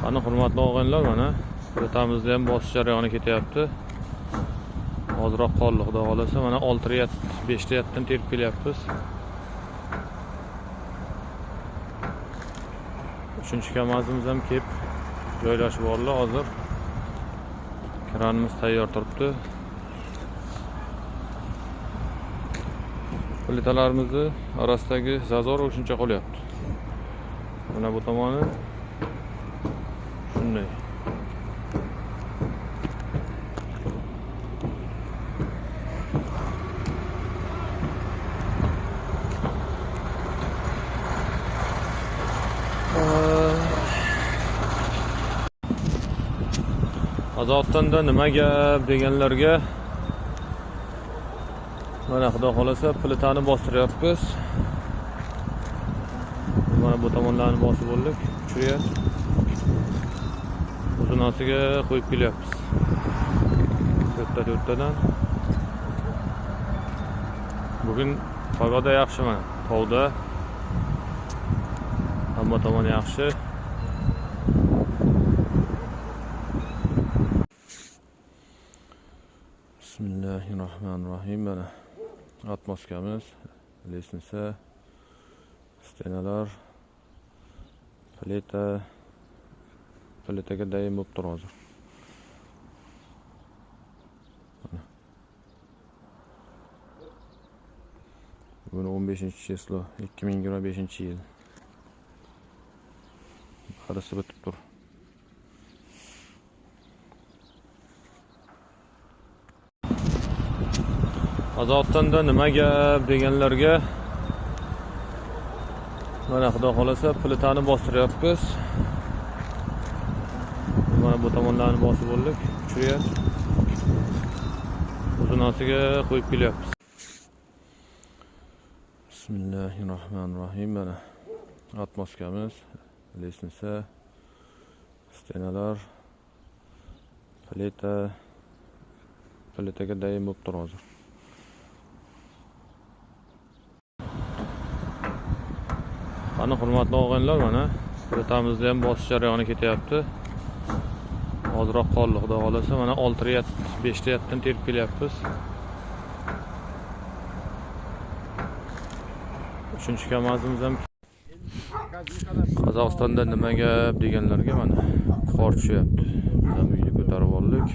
Qani hurmatli og'aynilar, mana plitamizni ham bosish jarayoni ketyapti. Ozroq qoldi, xudo xolasa. Mana 6 riyat, 5 riyatdan terib kelyapmiz. 3 kamazimiz ham kelib joylashib oldi hozir. Kranimiz tayyor turibdi. Plitalarimizni orasidagi zazor o'shuncha qolyapti. Mana bu tomoni shunday. Qozog'istonda nima gap deganlarga mana xudo xolasa plitani bostiryapmiz. Mana bu tomonlarni bosib bo'ldik. Tushirayapti. Uzunasiga qo'yib kelyapmiz. To'rtta to'rttadan. Bugun погода yaxshi mana. Tog'da hamma tomon yaxshi. Bismillahirrohmanirrohim. Mana atmoskamiz, лестница, стена lar, plita, plitaga dayin bo'lib tur hozir. Mana. Bugun 15 число 2025 yil. Barisi bitib tur. Qozog'istonda nima gap deganlarga mana xudo xolasa plitani bostiryapmiz. Mana bu tomonlarni bosib bo'ldik. Tushirayapti. Uzunasiga qo'yib kelyapmiz. Bismillahirrohmanirrohim. Mana atmoskamiz, лестница, стена lar, plita, plitaga dayin bo'lib tur hozir. Qani hurmatli og'aynilar, mana plitamizni ham bosish jarayoni ketyapti. Ozroq qoldi, xudo xolasa. Mana 6 riyat, 5 riyatdan terib kelyapmiz. 3 kamazimiz ham. Qozog'istonda nima gap deganlarga mana qor tushyapti. Biz ham uyni ko'tarib oldik.